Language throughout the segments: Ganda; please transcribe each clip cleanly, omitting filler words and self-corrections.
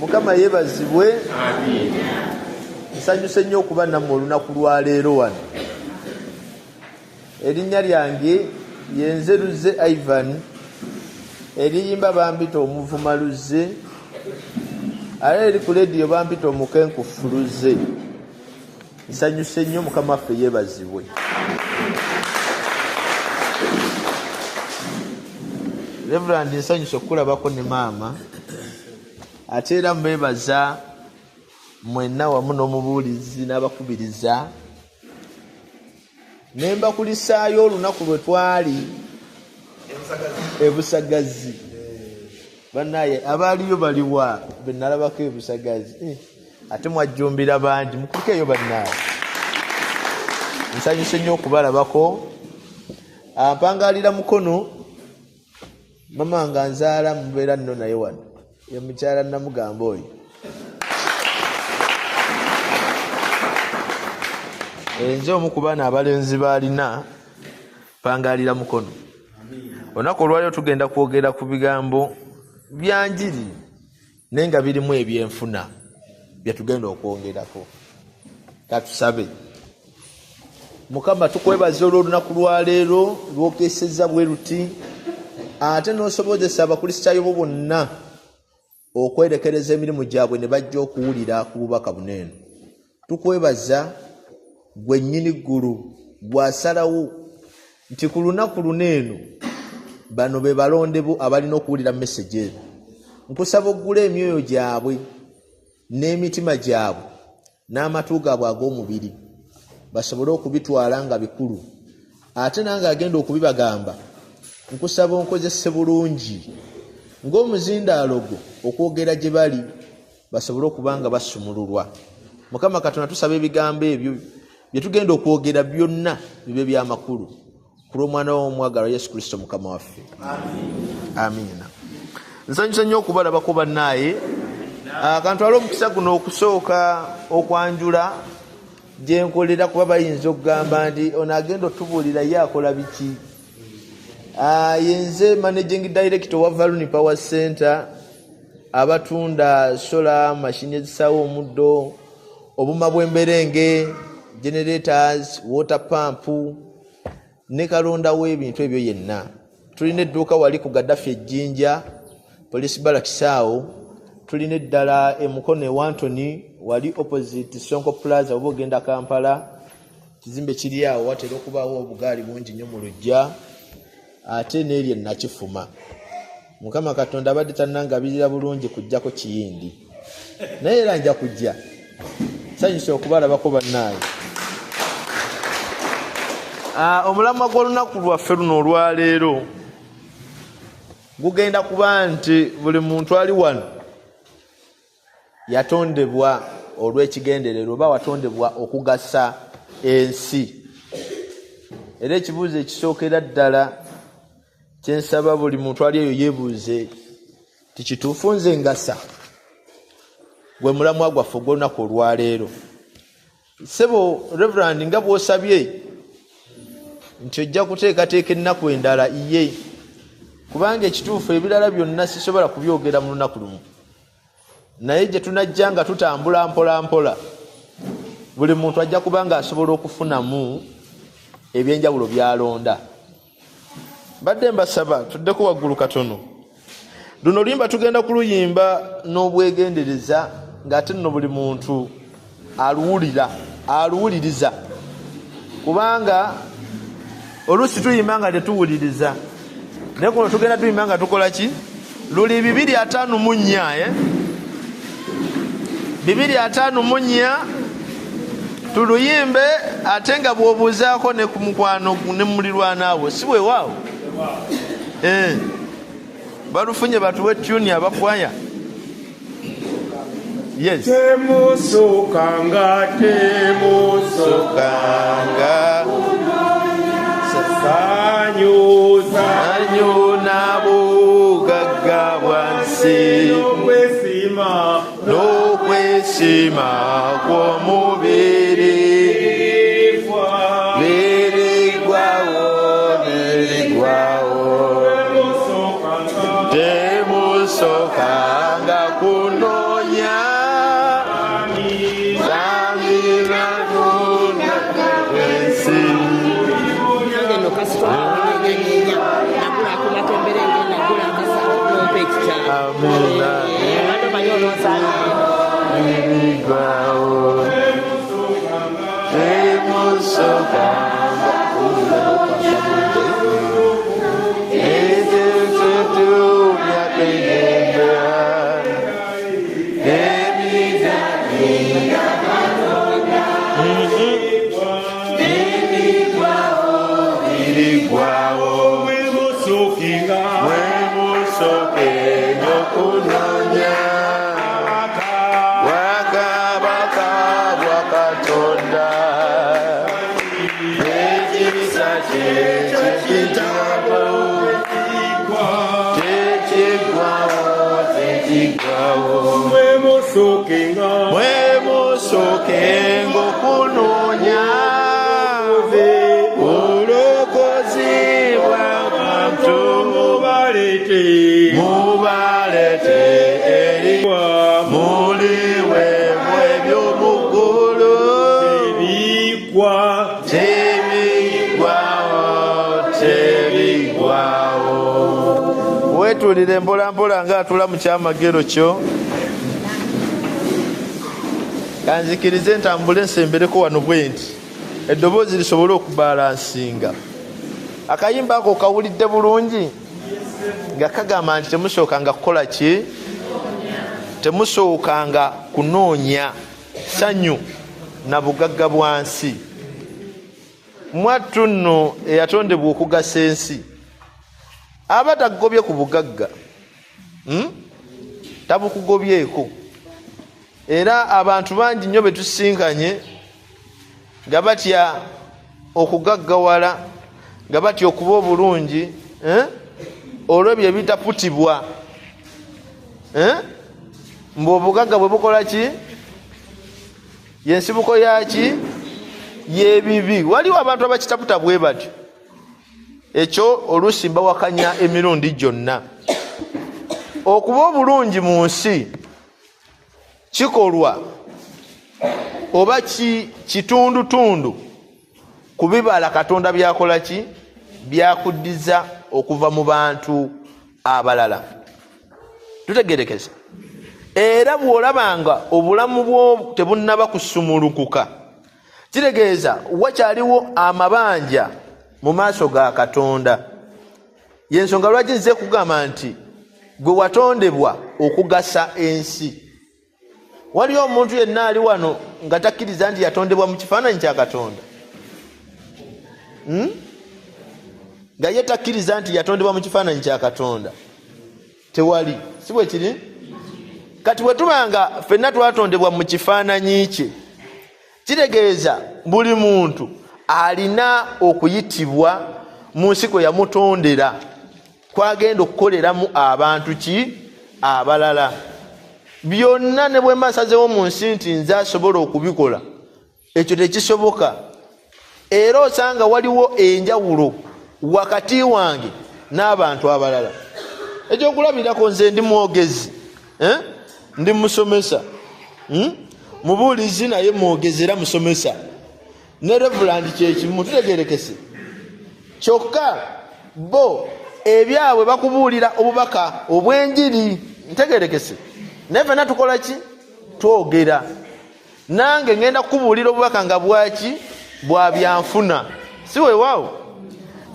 Mukama yeebazibwe. Nsanyuse nnyo okuba nammwe olunaku lwaleero wano. Erinnya lyange yenze Luzze Ivan, eriyimba bampita omuvuma Luzze, ate eri ku lediyo bampita omukenkufu Luzze. Nsanyuse nnyo, Mukama waffe yeebazibwe. Reverend, nsanyuse okukulabako ne maama, ate era mbeebaza mwenna wamu n'omubuulizi n'abakubiriza, ne mbakulisaayo olunaku lwe twali ebusagazi. Bannaye abaaliyo baliwa be nalabako ebusagazi? Ate mwajjumbira bangi, mukulikeeyo bannaye. Nsanyuse nnyo okubalabako. Mpangalira Mukono, mama nga nzaala mubeera nno naye wano ye mukyala Namugamba oyo. Nze omu ku baana abalenzi baalina, mpangalira Mukono. Olunaku olwaliro tugenda kwogera ku bigambo bya njiri naye nga birimu ebyenfuna bye tugenda okwongerako. Katusabe. Mukama, tukwebaza olw'olunaku lwaleero lwokesezza bwe luti, ate n'osobozesa abakristaayo bo bonna okwerekereza emirimu gyabwe ne bajja okuwulira ku bubaka buno eno. Tukwebaza gwe nnyini ggulu gwasalawo nti ku lunaku luno eno bano be balonde bo abalina okuwulira meseji eno. Nkusaba oggule emyoyo gyabwe n'emitima gyabwe n'amatu gaabwe ag'omubiri basobole okubitwala nga bikulu, ate nange agenda okubibagamba nkusaba onkozese bulungi ng'omuzindaalo gwo okwogera gye bali basobole okuba nga basumululwa. Mukama Katonda, tusaba ebigambo ebyo bye tugenda okwogera byonna bibe byamakulu ku lw'omwana w'omwagalwa Yesu Kristo Mukama waffe, amiina. Nsanyusa nnyo okubalabako bannaaye. Kantwale omukisa guno okusooka okwanjula gye nkolera, kuba bayinza okugamba nti ono agenda otubuulira ye akola biki. Yenze managing director wa Valuni Power Center, abatunda solar mashini ezisaawo omuddo, obuma bw'emberenge, generators, water pump ne kalonda w'ebintu ebyo yenna. Tulina edduuka wali ku Gaddafi ejjinja police barracks awo, tulina eddala emukono e Wantoni wali opposite Sonko Plaza, oba ogenda Kampala kizimbe kiri awo, watera okubaawo obugaali bungi nnyo mu luggya, ate n'eri Nakifuma. Mukama Katonda abadde tannangabirira bulungi kujjako kiyindi, naye era nja kujja. Sanyusa okubalabako bannaaye. Omulamwa gw'olunaku lwaffe luno olwaleero gugenda kuba nti buli muntu ali wano yatondebwa olw'ekigendererwa, oba watondebwa okugasa ensi. Era ekibuuzo ekisookera ddala kyensaba buli muntu ali eyo yeebuuze ti kituufu nze ngasa? Gwe mulamwa gwaffe ogw'olunaku olwaleero. Ssebo Reverend, nga bw'osabye nti ojja kuteekateeka ennaku endala, iye, kubanga ekituufu ebirala byonna sisobola kubyogera mu lunaku lumu, naye gye tunajja nga tutambula mpola mpola buli muntu ajja kuba nga asobola okufunamu ebyenjawulo by'alonda. Mbadde mbasaba tuddeko waggulu katono. Luno oluyimba tugenda kuluyimba n'obwegendereza, ng'ate nno buli muntu aluwulira aluwuliriza, kubanga oluusi tuyimba nga tetuwuliriza, naye kuno tugenda tuyimba nga tukola ki? Luli 254, 254 tuluyimbe, ate nga bw'obuuzaako ne ku mukwano ne mulirwanaawo, si weewaawo? Balufunye batuwe tuni abakwaya. Yes. Temusukanga, temusukanga sanyu sanyu na bugagga bwa nsi, n'okwesiima n'okwesiima kw'omubiri, birigwawo birigwawo. Temusokanga kunoonya Amina. Obadde omanyi onoosanga. Birigwawo. Temusokanga Birigwawo. Mwemusokenga Mwemusokenga okunoonya Bwakabaka bwa Katonda n'ekisa kye kyekitambo tekiggwawo tekiggwawo. Mwemusokenga Mwemusokenga okunoonya obulokozi bw'abantu mubalete mubalete eri muliweebwa eby'omu ggulu ebigwa tebiggwawo tebiggwawo. Weetuulire mpolampola ng'atula mu kyamagero kyo. Kanzikirize ntambule nsembereko wano bwe nti eddoboozi lisobole okubalansinga. Akayimba ako kawulidde bulungi nga kagamba nti temusookanga kukola ki? Temusookanga kunoonya ssanyu na bugagga bwa nsi. Mwattu nno eyatondebwa okugasa ensi aba tagobye ku bugagga, Tabukugobyeko. Era abantu bangi nnyo be tusinkanye nga batya okugaggawala, nga batya okuba obulungi, olw'ebyo ebitaputibwa. Mbu obugagga bwe bukola ki? Yensibuko yaki? Y'ebibi. Waliwo abantu abakitaputa bwe batyo. Ekyo oluusi mbawakanya emirundi gyonna. Okuba obulungi mu nsi kikolwa oba kitundutundu ku bibala Katonda by'akola ki? Byakuddiza okuva mu bantu abalala. Tutegerekese. Era bw'olabanga obulamu bwo tebunnaba kusumulukuka, kitegeeza wakyaliwo amabanja mu maaso ga Katonda. Y'ensonga lwaki nze kugamba nti gwe watondebwa okugasa ensi. Waliwo omuntu yenna ali wano nga takkiriza nti yatondebwa mu kifaananyi kya Katonda? Nga ye takkiriza nti yatondebwa mu kifaananyi kya Katonda. Tewali, si bwe kiri? Kati bwe tuba nga ffenna twatondebwa mu kifaananyi kye, kitegeeza buli muntu alina okuyitibwa mu nsi kwe yamutondera, kwagenda okukoleramu abantu ki abalala. Byonna ne bwe mba nsazeewo mu nsi nti nze asobola okubikola, ekyo tekisoboka. Era osanga waliwo enjawulo wakati wange n'abantu abalala. Ekyokulabirako, nze ndi mwogezi, Ndi musomesa, Mubuulizi naye mwogezi era musomesa, ne Reverend kyekimu, tutegerekese. Kyokka bo ebyabwe bakubuulira obubaka obw'enjiri, ntegerekese. Naye ffenna tukola ki? Twogera. Nange ngenda kukubuulira obubaka nga bwaki? Bwa byanfuna, si weewaawo?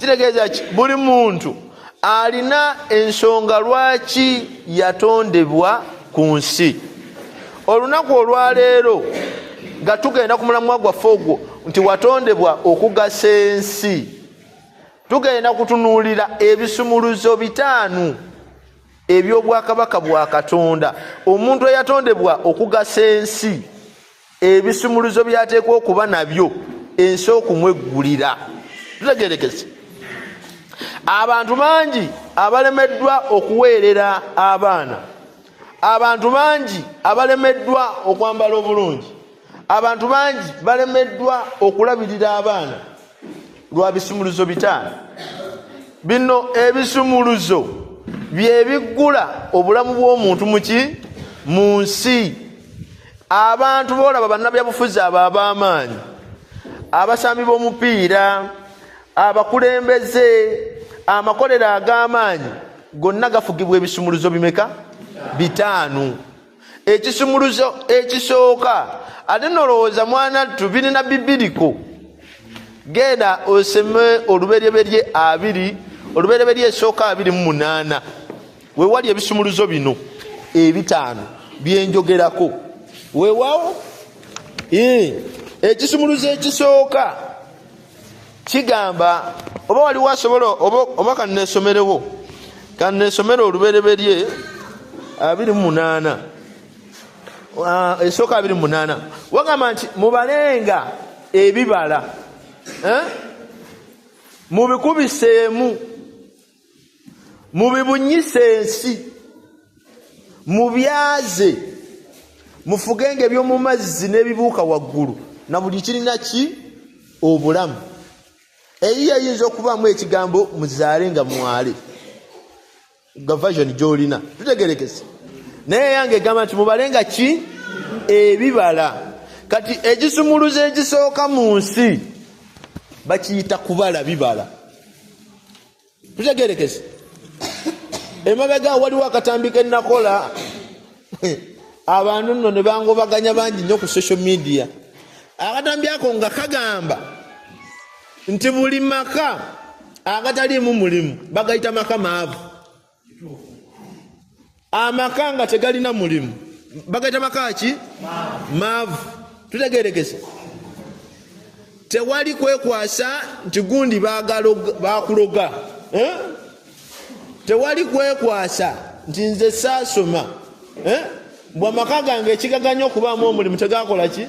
Kitegeeza ki? Buli muntu alina ensonga lwaki yatondebwa ku nsi. Olunaku olwaleero nga tugenda ku mulamwa gwaffe ogwo nti watondebwa okugasa ensi, tugenda kutunuulira ebisumuluzo 5 eby'obwakabaka bwa Katonda. Omuntu eyatondebwa okugasa ensi, ebisumuluzo by'ateekwa okuba nabyo ensi okumweggulira. Tutegerekese. Abantu bangi abalemeddwa okuweerera abaana, abantu bangi abalemeddwa okwambala obulungi, abantu bangi balemeddwa okulabirira abaana lwa bisumuluzo 5. Bino ebisumuluzo bye biggula obulamu bw'omuntu muki? Mu nsi. Abantu boolaba bannabyabufuzi abo ab'amaanyi, abasambi b'omupiira, abakulembeze, amakolero ag'amaanyi, gonna gafugibwa ebisumuluzo bimeka? 5. Ekisumuluzo ekisooka, ate nolowooza mwana ttu birina bibiriko. Genda osome olubereberye 2, olubereberye esooka 28, wewali ebisumuluzo bino 5 byenjogerako. Weewaawo ekisumuluzo ekisooka kigamba, oba waliwo asobola, oba kanneesomerewo, kanneesomere olubereberye 28, esooka 28, wagamba nti mubalenga ebibala, mubikubiseemu, mubibunyise ensi, mubyaze, mufugenga eby'omu mazzi n'ebibuuka waggulu, na buli kirina ki obulamu. Eyiyo eyinza okubaamu ekigambo muzaale nga mwale, nga version gy'olina, tutegerekese. Naye yange egamba nti mubalenga ki ebibala. Kati ekisumuluzo ekisooka mu nsi bakiyita kubala bibala. Tutegerekese. Emabega waliwo akatambi ke nakola, abantu nno ne bangobaganya bangi nnyo ku social media. Akatambi ako nga kagamba nti buli maka agataliimu mulimu bagayita maka maavu. Amaka nga tegalina mulimu bagayita maka ki? Maavu. Tutegerekese. Tewali kwekwasa nti gundi bakuloga. Tewali kwekwasa nti nze saasoma. Bwe amaka gange ekigaganya okubaamu omulimu tegakola ki?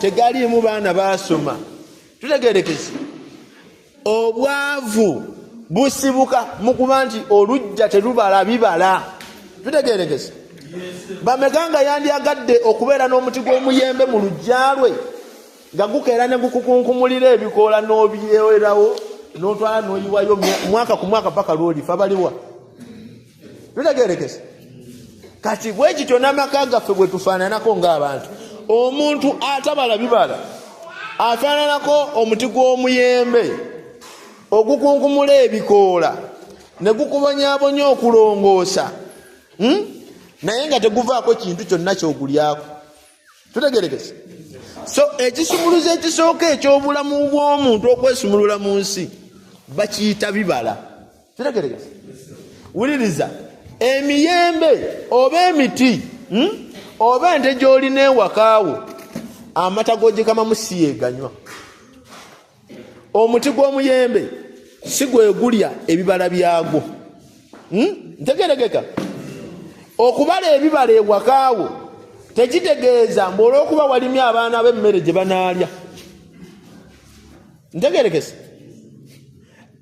Tegaliimu baana baasoma. Tutegerekese. Obwavu busibuka mu kuba nti olujja terubala bibala. Tutegerekese. Bameka nga yandyagadde okubeera n'omuti gw'omuyembe mu luggya lwe nga gukeera ne gukukunkumulira ebikoola n'obyewerawo n'otwala n'oyiwayo mwaka ku mwaka paka lw'olifa baliwa. Tutegerekese. Kati bwe kityo n'amaka gaffe bwe tufaananako ng'abantu. Omuntu atabala bibala afaananako omuti gw'omuyembe ogukunkumula ebikoola ne gukubonyaabonya okulongoosa, naye nga teguvaako kintu kyonna ky'ogulyako. Tutegerekese. So ekisumuluzo ekisooka eky'obulamu bw'omuntu okwesumulula mu nsi bakiyita bibala. Tutegerekese. Wuliriza, emiyembe oba emiti, oba ente gy'olina ewakaawo, amata g'ogikamamu si yeeganywa. Omuti gw'omuyembe si gwe gulya ebibala byagwo. Ntegerekeka. Okubala ebibala ewakaawo tekitegeeza mbu olw'okuba walimye abaana b'emmere gye banaalya. Ntegerekese.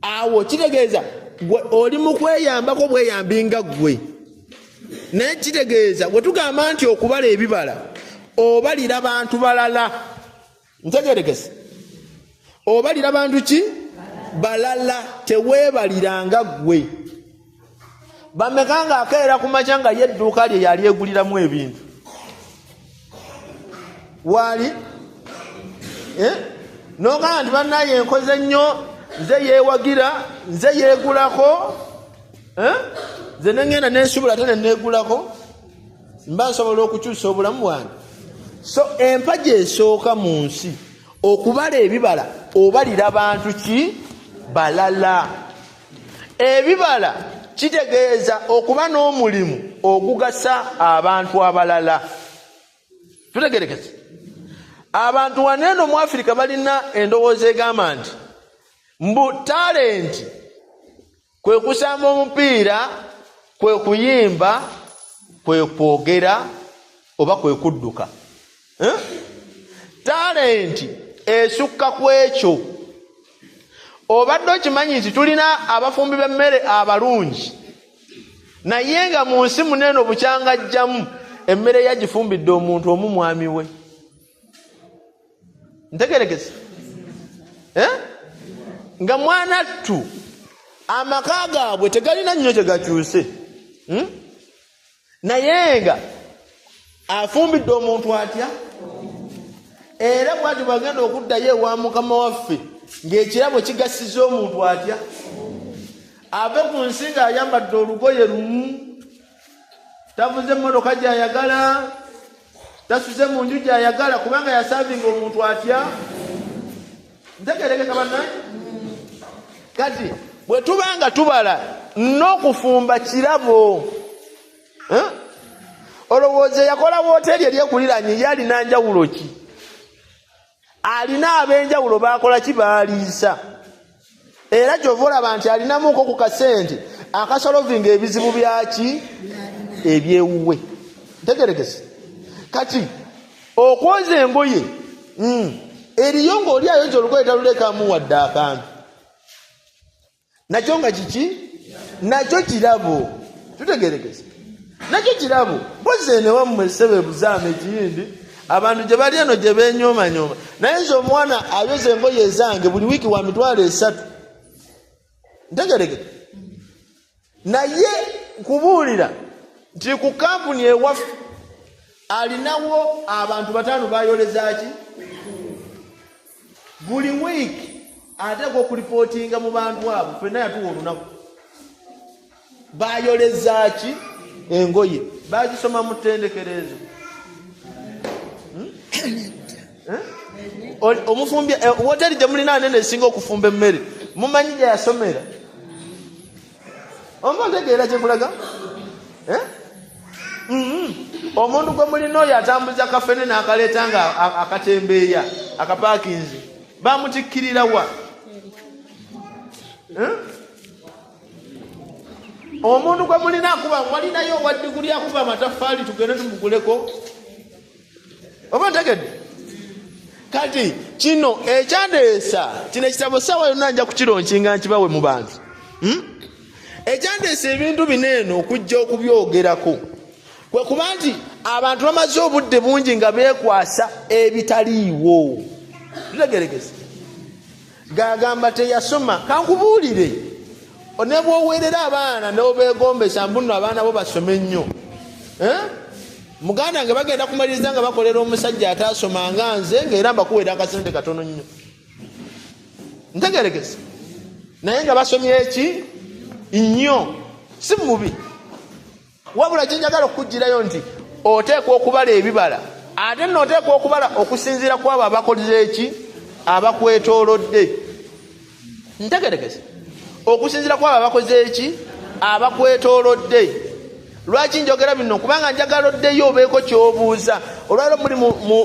Awo kitegeeza gwe oli mu kweyambako bweyambi nga ggwe. Naye kitegeeza bwe tugamba nti okubala ebibala obalira bantu balala. Ntegerekese. Obalira bantu ki? Balala, teweebaliranga ggwe. Bameka nga akeera ku makya nga ye edduuka lye yalyeguliramu ebintu. Waali? N'ogamba nti bannaye nkoze nnyo, nze yeewagira, nze yeegulako, nze ne ŋŋenda ne nsubula ate ne neegulako, mba nsobola okukyusa obulamu bwange. So empagi esooka mu nsi okubala ebibala obalira bantu ki? Balala. Ebibala kitegeeza okuba n'omulimu ogugasa abantu abalala. Tutegerekese. Abantu wano eno mu Afirika balina endowooza egamba nti mbu talenti kwe kusamba omupiira, kwe kuyimba, kwe kwogera oba kwe kudduka. Talenti esukka ku ekyo. Obadde okimanyi nti tulina abafumbi b'emmere abalungi, naye nga mu nsi munene obukyangajjamu emmere yagifumbidde omuntu omu mwami we. Ntegerekese. Nga mwana ttu amaka gaabwe tegalina nnyo kye gakyuse, Naye nga afumbidde omuntu atya? Era bw'atyo bw'agenda okuddayo ewa mukama waffe ng'ekirabo kigasiza omuntu atya? Ave ku nsi ng'ayambadde olugoye lumu. Tavuze emmotoka gyayagala, tasuze mu nju gyayagala, kubanga yasavinga omuntu atya. Ntegerekeka bannange? Kati bwe tuba nga tubala n'okufumba kirabo, eh? Olowooza eyakola woteeri eryekuliranye ye alina njawulo ki? Alina ab'enjawulo bakola ki? Baaliisa. Era kyova olaba nti alinamuko ku kasente akasolovinga ebizibu byaki ebyewuwe. Ntegerekese? Kati okwoza engoye, eriyo ng'oli ayoza olugoye talulekamu wadde akantu, nakyo nga kiki? Nakyo kirabo. Tutegerekese? Nakyo kirabo. Mpozi eno ewammwe ssebe buzaama ekiyindi, abantu gye bali eno gye benyoomanyoma. Naye nze omwana ayoza engoye ezange buli wiiki wa 30,000. Ntegereke? Naye nkubuulira nti ku kampuni ewaffe alinawo abantu bataano bayolezaki buli wiiki, ateekwa okulipootinga mu bantu abo. Fenna yatuwa olunaku bayolezaki engoye, bazisoma mu ttendekero ezo. Eh? Omufumbi woteri gye mulina anene esinga okufumba emmere, mumanyi gye yasomera? Oba ntegeera kyekulaga? Eh? Omuntu gwe mulina oyo atambuza kafene n'akaleeta nga akatembeeya akapaakinzi, bamutikkirira wa? Eh? Omuntu gwe mulina akuba, walinayo owa diguli akuba amataffaali, tugende tumuguleko. Oba ntegedde? Kati kino ekyandeesa kino ekitabo, saawa yonna nja kukironkinga nkibawe mu bantu. Ekyandeesa ebintu bino eno okujja okubyogerako kwe kuba nti abantu bamaze obudde bungi nga beekwasa ebitaliiwo. Tutegerekese? Gagamba teyasoma. Kankubuulire, ne bwoweerera abaana n'obeegombesa mbu nno abaana bo basome nnyo, eh? Muganda nge bagenda kumaliriza nga bakolera omusajja ataasoma nga nze, ngaera mbakuweera akasente katono nnyo. Ntegerekese? Naye nga basomye eki nnyo, si mubi. Wabula kyenjagala okukugirayo nti oteekwa okubala ebibala, ate nno oteekwa okubala okusinziira ku abo abakoze eki abakwetoolodde. Ntegerekese? Okusinziira ku abo abakoze eki abakwetoolodde. Lwaki njogera bino? Kubanga njagala oddeyo obeeko kyobuuza. Olwaliro muli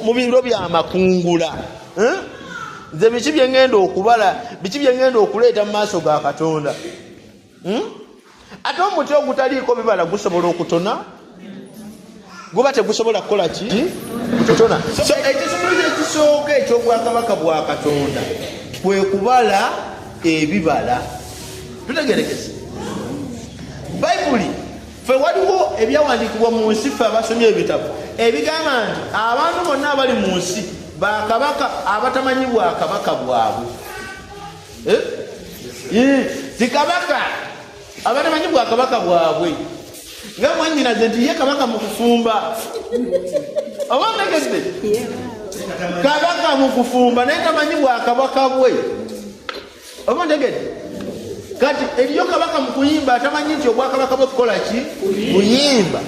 mu biro byamakungula. Eh? Nze biki byeŋŋenda okubala? Biki byeŋŋenda okuleeta mu maaso ga Katonda? Ate omuti ogutaliiko bibala gusobola okutona? Guba tegusobola kukola ki? Kutona. So ekisumuluzo ekisooka ekyobwakabaka bwa Katonda kwe kubala ebibala. Tutegerekese? Bayibuli fe waliwo ebyawandiikibwa mu nsi, ffe abasomye ebitabo, ebigamba nti abantu bonna abali mu nsi bakabaka abatamanyi bwakabaka bwabwe. Eh? Ti kabaka abatamanyi bwakabaka bwabwe, nga mwanyinaze nti ye kabaka mu kufumba. Oba ntegedde? Kabaka mu kufumba naye tamanyi bwakabaka bwe. Oba ntegedde? Kati eriyo kabaka mu kuyimba atamanyi nti obwakabaka bwe kukola ki? Kuyimba.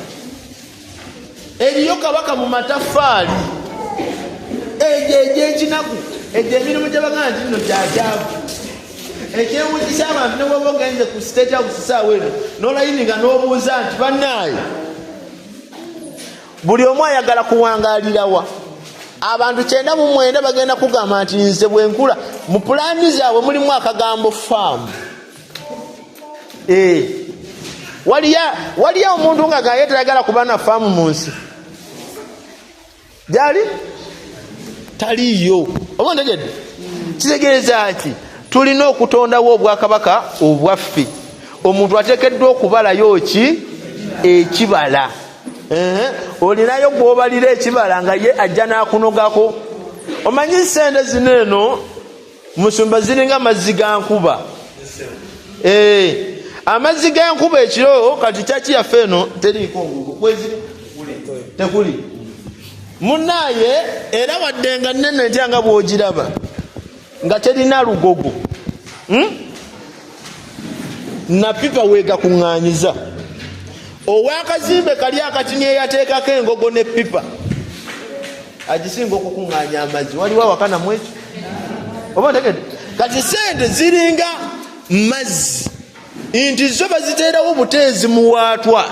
Eriyo kabaka mu mataffaali, egyo egyekinaku, egyo emirimu gyebagaa nti nno gyakyavu. Ekyewunyisa, abantu ne bwoba ogenze ku State House saawa eno nolayini nga n'obuuza nti bannaaye buli omu ayagala kuwangaalirawa, abantu 99 bagenda kugamba nti nze bwenkula mu pulaani zaabwe mulimu akagambo faamu. Eh. Waliyo omuntu nga gaye tayagala kuba na faamu mu nsi gyali taliiyo. Oba ntegedde? Kitegeeza nti tulina okutondawo obwakabaka obwaffe. Omuntu ateekeddwa okubalayo ki? Ekibala. Olinayo gwobalira ekibala nga ye ajja n'akunogako. Omanyi sente zino eno musumba ziringa amazzi ga nkuba. Eh, amazzi g'enkuba ekiro. Kati kyaki yaffe eno teriiko ngugo kweziri tekuli munaye, era wadde nga nene ntya nga bwogiraba nga terina lugogo, Napipa wegakuŋŋanyiza. Owakazimbe kali akatini eyateekako engogo ne pipa agisinga okukuŋŋaanya amazzi. Waliwo awaka namwe ekyo oba otegedde? Kati sente ziringa mazzi nti zo baziteerawo buteezi muwaatwa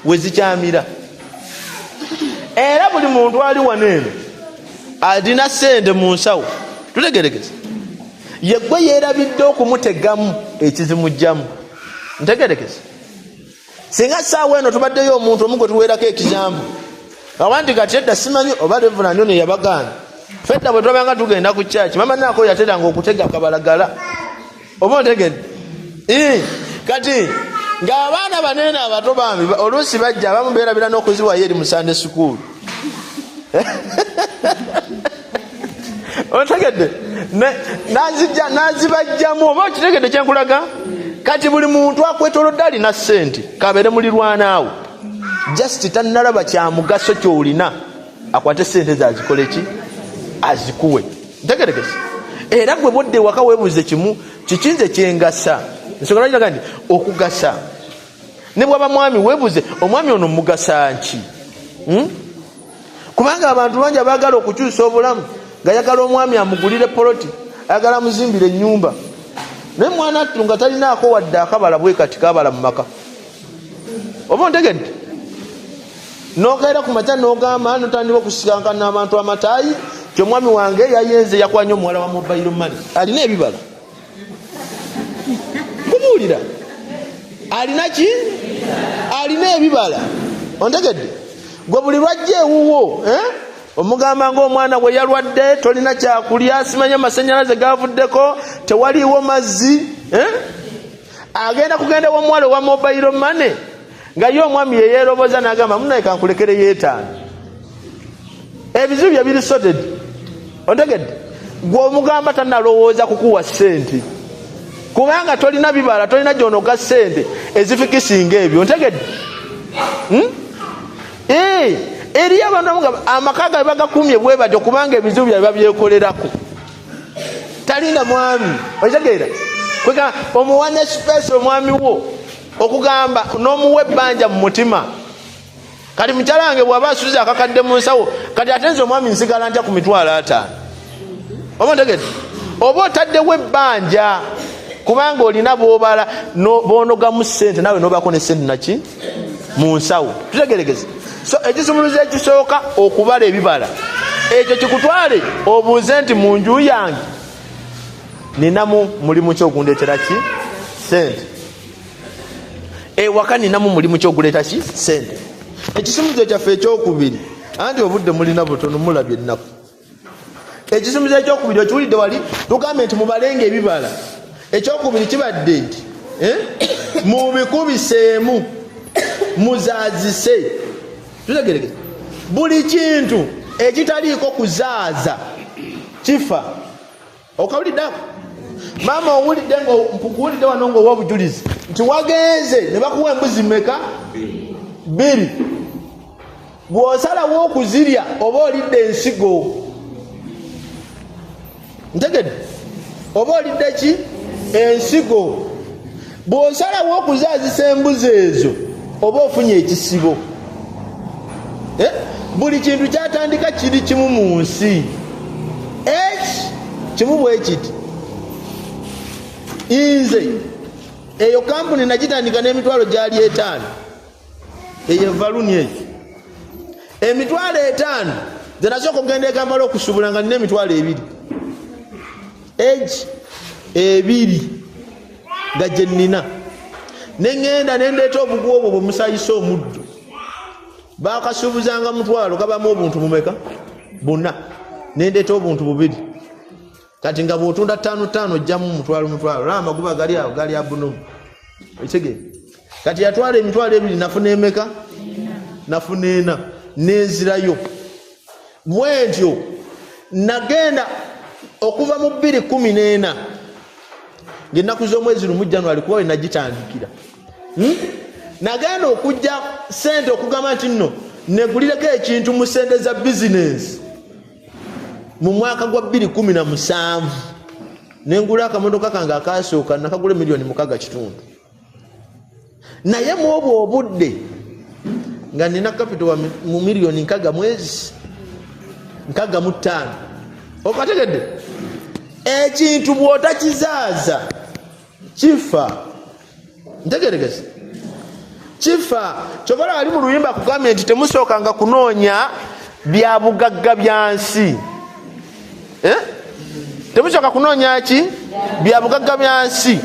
we zikyamira. Era buli muntu ali wano eno alina sente mu nsawo, tutegerekese, yeggwe yeerabidde okumutegamu ekizimugjamu. Ntegerekese, singa saawa eno tubaddeyo omuntu omu gwe tuweerako ekizambu awanti kati edda simanyi oba revulandi ono yabagaana. Fedda bwe twabanga tugenda ku kyaki, mama naako yateranga okutega akabalagala, oba ontegedde? Kati ng'abaana baneene abato bambi oluusi bajja abamu beerabira n'okuziwayo eri mu Sunday school, otegedde? Nazibajjamu, oba okitegedde kyenkulaga? Kati buli muntu akwetolodde alina sente, kabeere mulirwanaawo, just tanalaba kyamugaso kyolina, akwate sente zazikole ki, azikuwe. Ntegerekese, era gwe bwodde ewaka weebuuze kimu: kiki nze kyengasa? Nsonga lwaki nti okugasa ne bwaba mwami, weebuuze omwami ono mugasa nki? Kubanga abantu bangi abaagala okukyusa obulamu nga ayagala omwami amugulire poloti, ayagala amuzimbire ennyumba, naye mwana attu nga talinaako wadde akabala bwe kati kabala mu maka, oba ontegedde? Nokeera ku makya nogamba, notandika okusikankana abantu amataayi ti omwami wange yayenze, yakwanya omuwala wa mobile money. Alina ebibala, kubuulira, alina ki? Alina ebibala, ontegedde? Gwe buli lwajja ewuwo, eh? Omugamba ngaomwana gwe yalwadde, tolina kyakulya, simanya amasanyalaze gavuddeko, tewaliiwo mazzi, eh? Agenda kugenda womuwala owa mobile money nga ye omwami yeyeroboza nagamba, munaye kankulekereyo etaano, ebizibu bye biri sorted, ontegedde? Gwe omugamba tanalowooza kukuwa sente kubanga tolina bibala, tolina gyonoga sente ezifikisinga ebyo, ontegedde? Eh, eriyo abantu abamu amaka gabe bagakumye bwe batyo kubanga ebizibu byabe babyekolerako, talinda mwami, okitegeera? Kwega omuwa ne space omwami wo okugamba n'omuwa ebbanja mu mutima. Kati mukyala wange bw'aba asuze akakadde mu nsawo, kati ate nze omwami nsigala ntya ku 50,000? Oba ontegedde? Oba otaddewo ebbanja kubanga olina bwobala bonogamu sente, nawe nobako ne sente naki mu nsawo. Tutegeregeze. So ekisumuluzo ekisooka, okubala ebibala. Ekyo kikutwale obuuze nti mu nju yange ninamu mulimu ki ogundetera ki sente? Ewaka ninamu mulimu ki oguleeta ki sente? Ekisumuluzo kyaffe ekyokubiri, anti obudde mulina butono, mulabye ennaku. Ekisumuluzo ekyokubiri okiwulidde wali, tugambye nti mubalenga ebibala. Ekyokubiri kibadde nti, eh? Mubikubiseemu, muzaazise. Tutegerekese, buli kintu ekitaliiko kuzaaza kifa. Okawulidde ako, maama? Owulidde nga nkuwulidde wano ngaowa obujulizi nti wagenze ne bakuwa embuzi meka? Bbiri. Bw'osalawo okuzirya oba olidde ensigo, ntegedde? Oba olidde ki? Ensigo. Bw'osalawo okuzaazisa embuzi ezo oba ofunye ekisibo, eh? Buli kintu kyatandika kiri kimu mu nsi, eki kimu bwe kiti. Nze eyo kampuni nagitandika n'emitwalo gyali 5, eyo evaluni eyo 50,000. Nze nasooka okugenda ekampala okusubula nga nina 20,000, egi ebiri nga gye nnina, neŋŋenda nendeeta obuguwa obwo bwemusayisa omuddo. Bakasuubuzanga 500, kabamu obuntu bumeka? Buna. Nendeeta obuntu bubiri. Kati nga bwotunda ttaano ttaano ojjamu 500 500. Olaba amaguba gali awo gali abunomu, ekitegeera? Kati yatwala 20,000, nafuna emeka? Nafuna ena, nenzirayo bwentyo. Nagenda okuva mu 214 ngaennaku z'omwezi 1 January, kuba we nagitandikira. Nagenda okujja sente okugamba nti nno negulireko ekintu mu sente za bizinensi mu mwaka gwa 217, nengula akamotoka kange akasooka, nakagula 6.5 million. Naye mu obwo obudde Nga nina capital wa mu miliyoni nkaga mwezi 65. Okategedde? Ekintu bw'otakizaaza kifa. Ntegerekese, kifa. Kyovala ali mu luyimba akugambye nti temusookanga kunoonya bya bugagga bya nsi. Eh? Temusooka kunoonya ki? Bya bugagga bya nsi.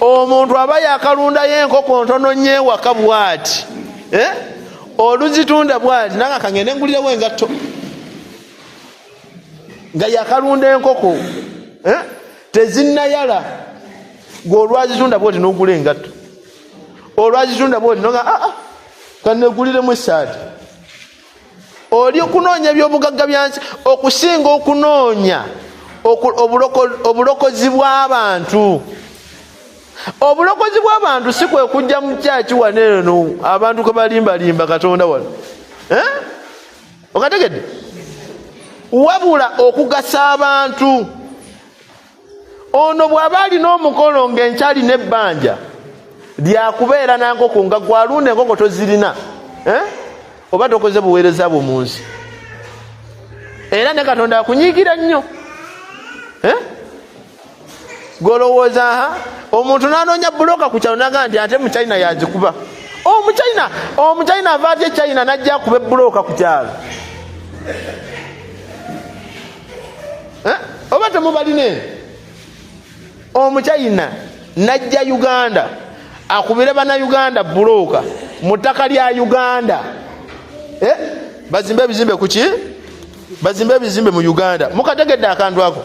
Omuntu aba yakalundayo enkoko ntono nnyo ewaka bwati, eh? Oluzitunda bwati nanga kangende ngulirewo engatto, nga yakalunda enkoko, eh? Tezinnayala, gwe olwazitunda bwoti nogula engatto, olwazitunda bwoti noga aa ah, ah, kaneguliremu esaati. Oli okunoonya ebyobugagga byansi okusinga okunoonya obulokozi bw'abantu. Obulokozi bw'abantu si kwe kujja mu kyaki wano eno abantu kwe balimbalimba Katonda wano, eh? Okategedde? Wabula okugasa abantu. Ono bw'aba alina omukolo ng'enkyalina ebbanja lyakubeera na nkoko, nga gwalunda enkoko tozirina, eh? Oba tokoze buweereza bwo mu nsi, era ne Katonda akunyiigira nnyo, eh? Golowooza ha omuntu n'anoonya buloka ku kyalo naga nti ate Muchina yazikuba. Omuchina, Omuchina ava atya China najja akuba ebuloka ku kyalo, eh? Oba temubalina eno? Omuchina najja Uganda akubire Bannayuganda buloka mu ttaka lya Uganda, eh? Bazimbe ebizimbe kuki? Bazimbe ebizimbe mu Uganda. Mukategedde akantu ako?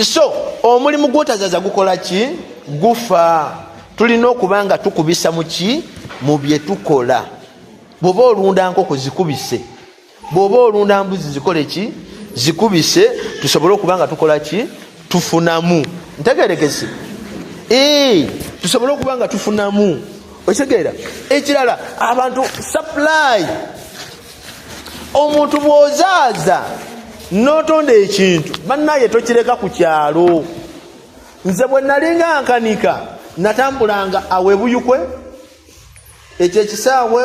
So omulimu gwotazaza gukola ki? Gufa. Tulina okuba nga tukubisa muki mu bye tukola. Bw'oba olunda nkoko zikubise, bw'oba olunda mbuzi zikole ki? Zikubise, tusobole okuba nga tukola ki? Tufunamu. Ntegerekese, tusobole okuba nga tufunamu. Okitegeera? Ekirala, abantu supply. Omuntu bw'ozaaza n'otonda ekintu, bannaye tokireka ku kyalo. Nze bwe nalinga nkanika, natambulanga awebuyukwe ekyo ekisaawe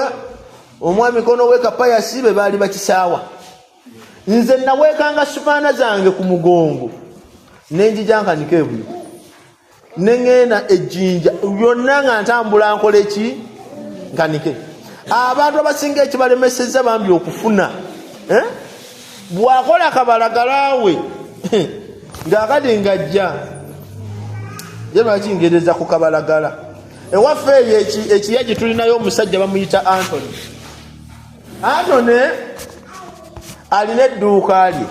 omwami kono wekapayasi be baali bakisaawa. Nze naweekanga supaana zange ku mugongo nenjija nkanika ebuyukwe, neŋŋenda ejjinja byonna nga ntambula nkole ki? Nkanike. Abantu abasinga ekibalemesezza bambi okufuna, eh? Bwakola kabalagalawe ngaakati ngajja ye lwaki ngereza ku kabalagala ewaffe eyo ekiyaji tulinayo omusajja bamuyita Antony. Antony alina edduuka lye,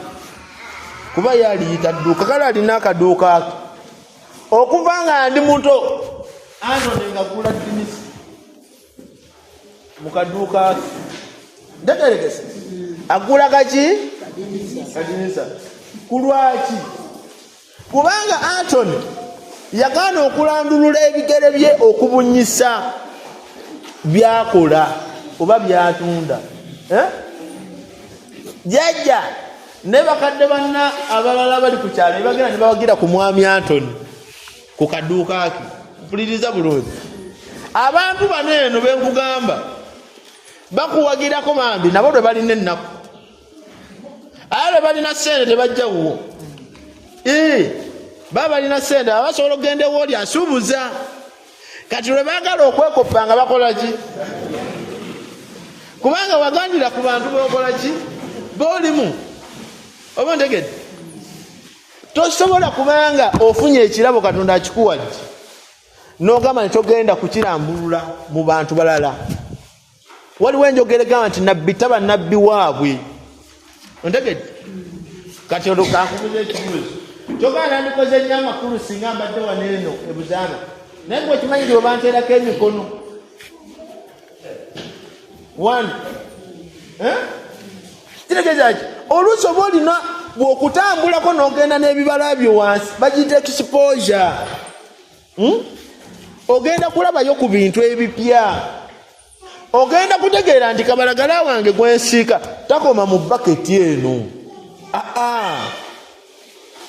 kuba ye aliyita dduuka, kale alina akaduuka ke. Okuva nga ndi muto, Antony nga gula dinisi mu kaduuka ke. Ntegerekese, agula kaki? Kadinisa. Ku lwaki? Kubanga Antony yagaana okulandulula ebigere bye okubunyisa byakola oba byatunda, eh? Jajja ne bakadde banna abalala bali ku kyalo nebagenda ne bawagira ku mwami Antony ku kaduuka ke. Mpuliriza bulungi, abantu bano eno benkugamba bakuwagirako bambi, nabo lwe balina ennaku, aye lwe balina sente tebajja wuwo. Baba balina sente aba basobola okugenda ewooli asuubuza. Kati lwe baagala okwekoppa nga bakola ki? Kubanga wagandira ku bantu bokola ki? Boolimu. Oba ntegedde? Tosobola kubanga ofunye ekirabo Katonda akikuwadde n'ogamba nti togenda kukirambulula mu bantu balala. Waliwo enjogera egamba nti nabbi taba nabbi waabwe. Ontegedde? Kati olwo kankubuza ekibuuzo. Kyogamba nandikoze nnyo amakulu singa mbadde wano eno ebuzaana, naye gwe okimanyi nti webanteerako emikono one, eh? Kitegeeza ki? Oluusi oba olina bw'okutambulako n'ogenda n'ebibala byo wansi, bagiyita exposure. Hmm? Ogenda kulabayo ku bintu ebipya, ogenda kutegeera nti kabalagala wange gwensiika takoma mu baketi eno. Aa,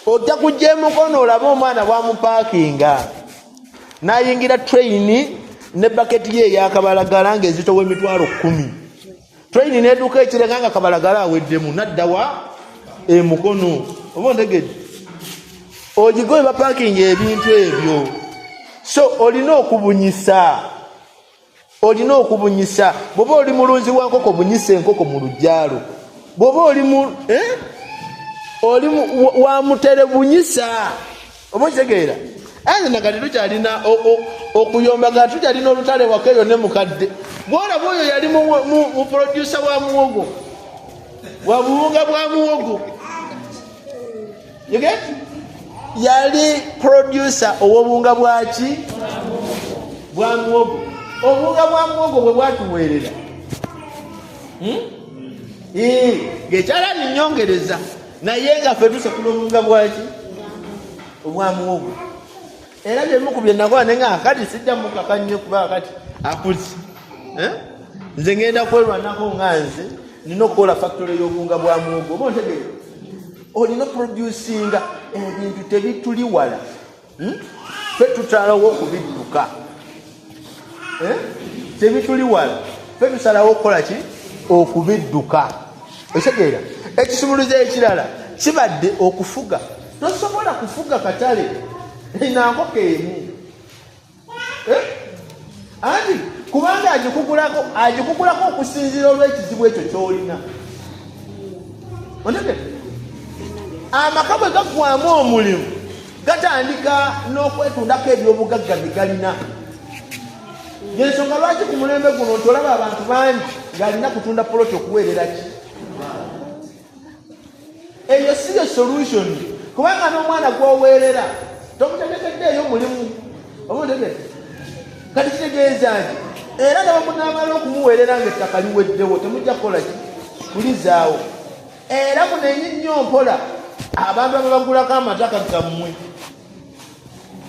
ojja kujja emukono olabe omwana bwamupaakinga nayingira train. Ne baketi ye eyakabalagala ng'ezitowa 100,000. Train neduuka ekireka nga kabalagala aweddemu, naddawa emukono. Oba ontegedde? Ogigoye bapakinga ebintu ebyo. So olina okubunyisa, olina okubunyisa. Bwoba oli mulunzi wa nkoko, bunyisa enkoko mu lujjalo. Bwoba oli mu eh? Oli wa mutere, bunyisa. Oba okitegeera? Anze nakati tukyalina okuyomba, nga tukyalina olutale waka eyo ne mukadde. Bwolaba oyo yali mu producer wa muwogo, wa buwunga bwa muwogo. You get? Yali producer ow'obuwunga bwaki? Bwa muwogo. Obuwunga bwa muwogo bwe bwatuweerera, Ng'ekyalaani nyongereza, naye nga ffe tusekula obuwunga bwaki? Obwa muwogo. Era byemu ku bye nakola, naye nga kati sijja mukaka nnyo, kuba kati akuze. Eh? Nze ngenda kwerwanako nga nze nina okukola factory y'obuwunga bwa muwogo. Oba ontegeera? Olina oproducinga ebintu, tebituli wala. Ffe tutalawo okubidduka. Eh? Tebituli wala, ffe tusalawo okukola ki? Okubidduka. Okitegeera? Ekisumuluzo ekirala kibadde okufuga. Tosobola kufuga katale nankoko emu. Eh? Anti kubanga agikugulako, agikugulako okusinziira olw'ekizibu ekyo kyolina. Ontegedde? Amaka bwe gaggwamu omulimu, gatandika n'okwetundako ebyobugagga bye galina. Yensonga lwaki ku mulembe guno nti olaba abantu bangi ng'alina kutunda poloti okuweerera ki. Eyo si yo solution, kubanga n'omwana gw'oweerera tomutegekeddeeyo mulimu. Oba ontegedde? Kati kitegeeza nti era ne bwemunaamala okumuweerera ng'ettaka liweddewo, temujja kukola ki? Kulizaawo. Era munenye nnyo mpola abantu ababagulako amataka gammwe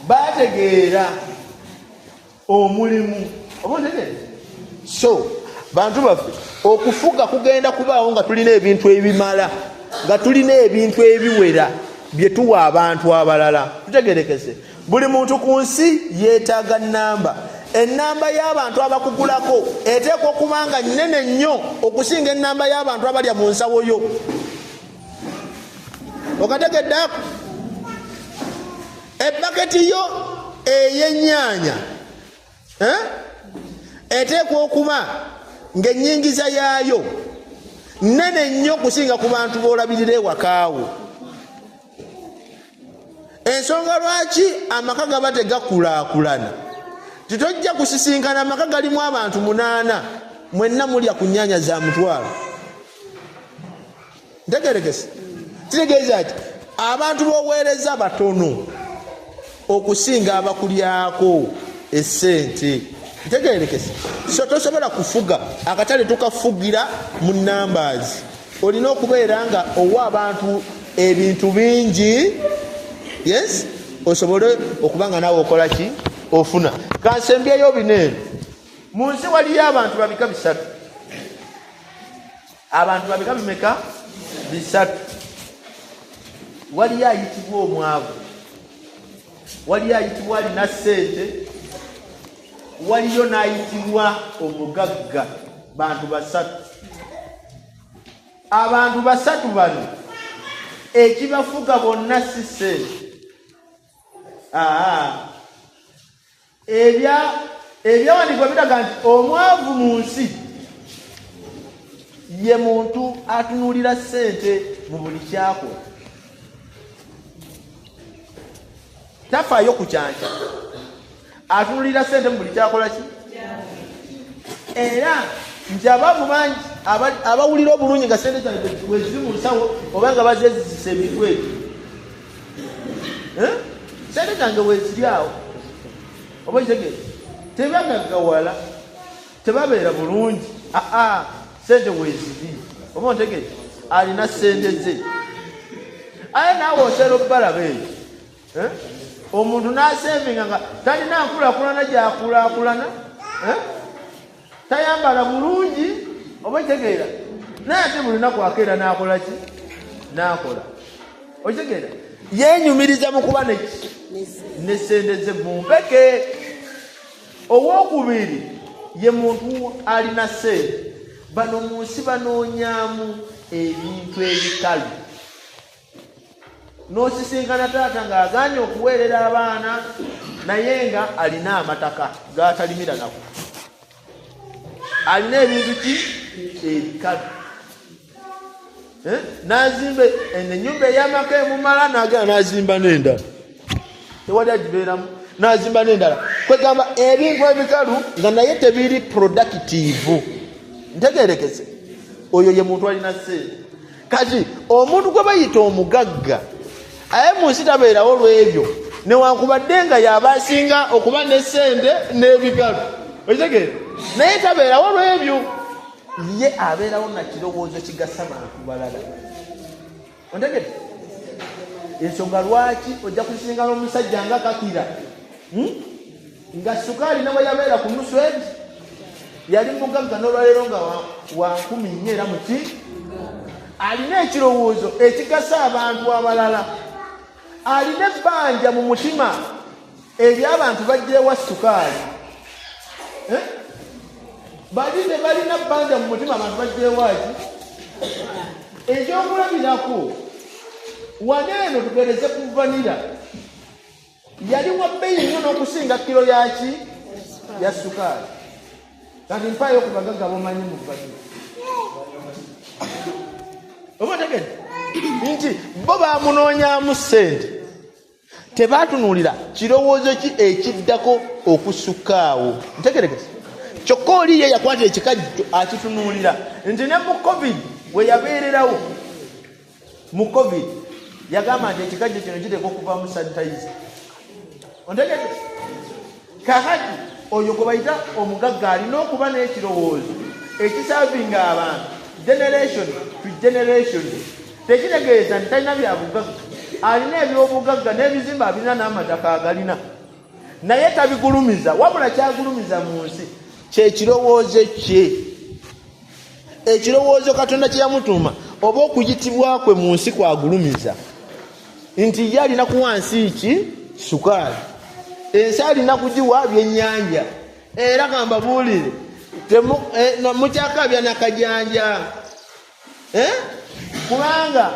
bategeera omulimu. Oba ontegedde? So bantu baffe, okufuga kugenda kubaawo nga tulina ebintu ebimala, nga tulina ebintu ebiwera bye tuwa abantu abalala. Tutegerekese, buli muntu ku nsi yeetaaga namba. Enamba y'abantu abakugulako eteekwa okuba nga nnene nnyo okusinga enamba y'abantu abalya mu nsawo yo. Okategedde ako? Ebaketi yo ey'ennyaanya, eh? Eteekwa okuba ng'ennyingiza yaayo nnene nnyo okusinga ku bantu b'olabirira ewakaawo. Ensonga lwaki amaka gaba tegakulaakulana, titojja kusisinkana amaka galimu abantu 8, mwenna mulya ku nnyaanya za 500. Ntegerekese? Kitegeeza nti abantu b'oweereza batono okusinga abakulyako esente. Ntegerekese? So tosobola kufuga akatale, tukafugira mu numbers. Olina okubeera nga owa abantu ebintu bingi, yes, osobole okuba nga naawe okola ki? Ofuna. Kansembyeyo bino eno. Mu nsi waliyo abantu babika bisatu. Abantu babika bimeka? Bisatu. Waliyo ayitibwa omwavu, waliyo ayitibwa alina ssente, waliyo n'ayitibwa omugagga. Bantu basatu. Abantu basatu bano ekibafuga bonna si ssente. Ebyawandiikibwa biraga nti omwavu mu nsi ye muntu atunuulira ssente mu buli kyakola, tafaayo ku kyanca, atunulira ssente mu buli kyakola ki. Era nti abaavu bangi abawulira obulungi nga sente zange weziri mu nsawo, oba nga bazezisa emitwe egyo. Eh? Sente zange weziri awo. Oba okitegere? Tebagaggawala, tebabeera bulungi, aa sente weziri. Oba ontegere? Alina sente ze, aye naawe oseera obubalaba eyo. Eh? Omuntu n'asevinga nga talina nkulakulana gyakulakulana, eh? Tayambala bulungi. Oba okitegeera? Naye ate buli lunaku akeera n'akola ki? N'akola. Okitegeera? Yenyumiriza mu kuba ne sente ze mu mpeke. Owokubiri ye muntu alina ssente. Bano mu nsi banoonyaamu ebintu ebikalu. N'osisinkana taata ng'agaanye okuweerera abaana naye nga alina amataka g'atalimira nako, alina ebintu ki ebikalu, N'azimba enyumba ey'amaka emumala, n'agenda n'azimba n'endala, tewali agibeeramu, n'azimba n'endala. Kwegamba ebintu ebikalu nga naye tebiri productive. Ntegerekese, oyo ye muntu alina ssente. Kati omuntu gwe bayita omugagga aye mu nsi tabeerawo lw'ebyo, newankubadde nga yaba asinga okuba ne ssente n'ebikalu, okitegeera, naye tabeerawo lw'ebyo. Ye abeerawo na kirowoozo kigasa bantu balala. Ontegedde ensonga lwaki ojja kusisinkana omusajja nga kakira, Nga sukaali ne bwe yabeera ku nusu egi yali mugagga, n'olwaleero nga wa 4,000 era muki alina ekirowoozo ekigasa abantu abalala, alina ebbanja mu mutima ery'abantu bajja ewa sukaali. Bali tebalina bbanja mu mutima, abantu bajja ewaki. Ekyokulabirako, wano eno tugereze ku vanilla, yali wa bbeeyi nnyo n'okusinga kiro yaki ya sukaali. Kati mpaayo ku bagagga bomanyi mu vanilla, oba otegedde nti bo bamunoonyamu ssente, tebatunuulira kirowoozo ki ekiddako okusukka awo. Ntegerekese, kyokka oli ye yakwata ekikajjo akitunuulira nti ne mu COVID we yabeererawo, mu COVID yagamba nti ekikajjo kino kiteekwa okuvaamu sanitizer. Ontegedde? Kakati oyo gwe bayita omugagga alina okuba n'ekirowoozo ekiservinga abantu generation to generation. Tekitegeeza nti talina byabugagga, alina ebyobugagga n'ebizimbe abirina n'amataka agalina, naye tabigulumiza, wabula kyagulumiza mu nsi kyekirowoozo kye, ekirowoozo Katonda kye yamutuuma oba okuyitibwa kwe mu nsi kwagulumiza, nti ye alina kuwa nsi ki sukaali, ensi alina kugiwa byennyanja. Era kambabuulire, mukyakabya nakajanja, Kubanga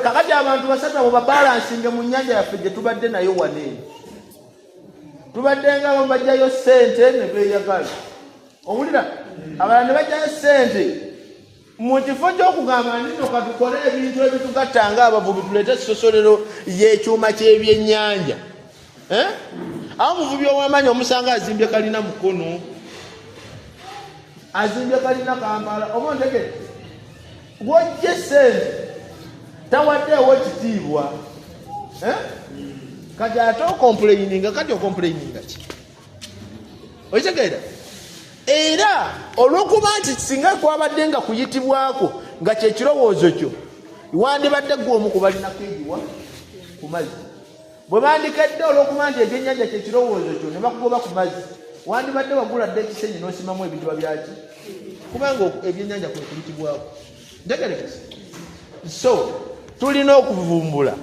kakati abantu basatu abo babalansinge mu nnyanja yaffe gye tubadde nayo wano eno, tubadde nga abamu bajjayo ssente ne beeyagala, owulira, abalala ne bajjayo ssente mu kifo ky'okugamba nti nno katukole ebintu ebitugatta nga abavubi, tuleete essosolero y'ekyuma ky'ebyennyanja. Awo omuvubi ow'amaanyi omusanga azimbye kalina Mukono, azimbye kalina Kampala, oba ontegere, wojja essente tawaddeewo kitiibwa. Kati ate ocomplaininga, kati ocomplaininga ki? Okitegeera? Era olw'okuba nti singa kwabadde nga kuyitibwako nga kyekirowoozo kyo, wandibadde gwe omu ku balinako egiwa ku mazzi. Bwe bandikedde olw'okuba nti ebyennyanja kyekirowoozo kyo ne bakugoba ku mazzi, wandibadde wagula dda ekisenyi n'osimamu ebidiba byaki, kubanga ebyennyanja kwe kuyitibwako. Ntegerekese. So tulina okuvumbula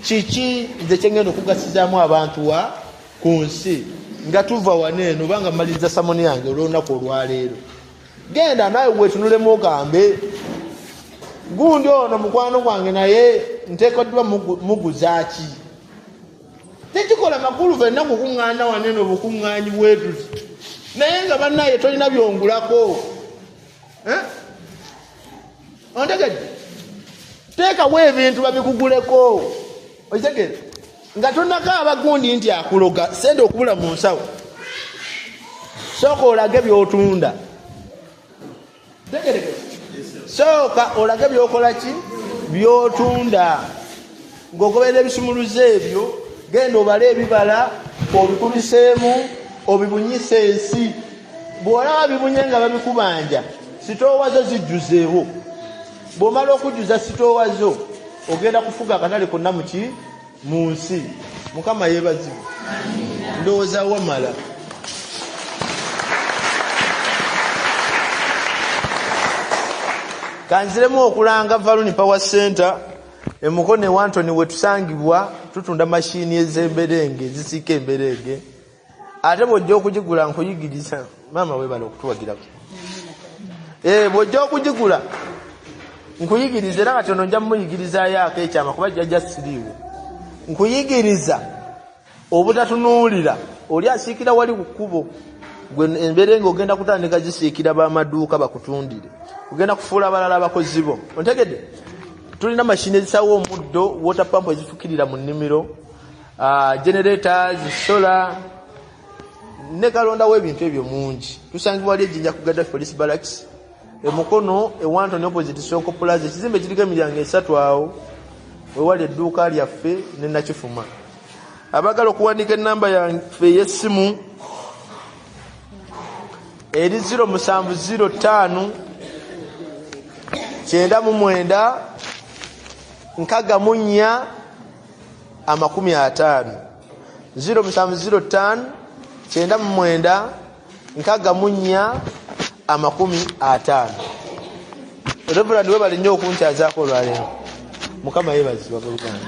kiki nze kyengenda okugasizaamu abantu wa ku nsi nga tuva wano eno, oba nga mmaliriza sermon yange olw'olunaku olwaleero. Genda naawe weetunulemu ogambe, gundi ono mukwano gwange, naye nteekeddwa muguza ki? Tekikola makulu fenna kukuŋŋaana wano eno obukuŋŋaanyi bwetuti, naye nga bannaye tolina byongulako. Ontegedde? Teekawo ebintu babikuguleko. Okitegedde? Nga tonakaaba gundi nti akuloga sente okubula mu nsawo, sooka olage by'otunda. Tegerekese, sooka olage by'okola ki, by'otunda, ng'ogoberera ebisumuluzo ebyo. Genda obale ebibala, obikubiseemu, obibunyise ensi. Bw'olaba bibunye nga babikubanja, sitoowa zo zijjuzeewo. Bw'omala okujjuza sitoowa zo, ogenda kufuga akatale konna muki mu nsi. Mukama yeebazibwe. Ndowooza wamala. Kanziremu okulanga Valuni Power Center emukono ewantoni wetusangibwa, tutunda mashini ez'emberenge, ezisiika emberenge. Ate bw'ojja okugigula nkuyigiriza. Maama weebale okutuwagirako. Bw'ojja okugigula nkuyigiriza, era kati ono nja mumuyigirizaayo akekyama kuba jjajja siriiwo. Nkuyigiriza obutatunuulira oli asiikira wali ku kkubo, gwe embeera nga ogenda kutandika zisiikira b'amaduuka bakutundire, ogenda kufuula abalala abakozi bo. Ontegedde? Tulina mashini ezisawo omuddo, water pump ezifukirira mu nnimiro, generators, solar ne kalondawo ebintu ebyo mungi. Tusangibwa wali ejjinja ku Gaddafi Police Barracks emukono ewantoni opposite Sonko Plaza, ekizimbe kiriko emiryango esatu, awo wewali edduuka lyaffe ne Nakifuma. Abagala okuwandiika enamba yaffe ey'essimu eri 0705 99 64 50, 0705 99 64 50. Reverend, webale nnyo okunkyazaako olwaleero. Mukama yeebazibwa, buluganda.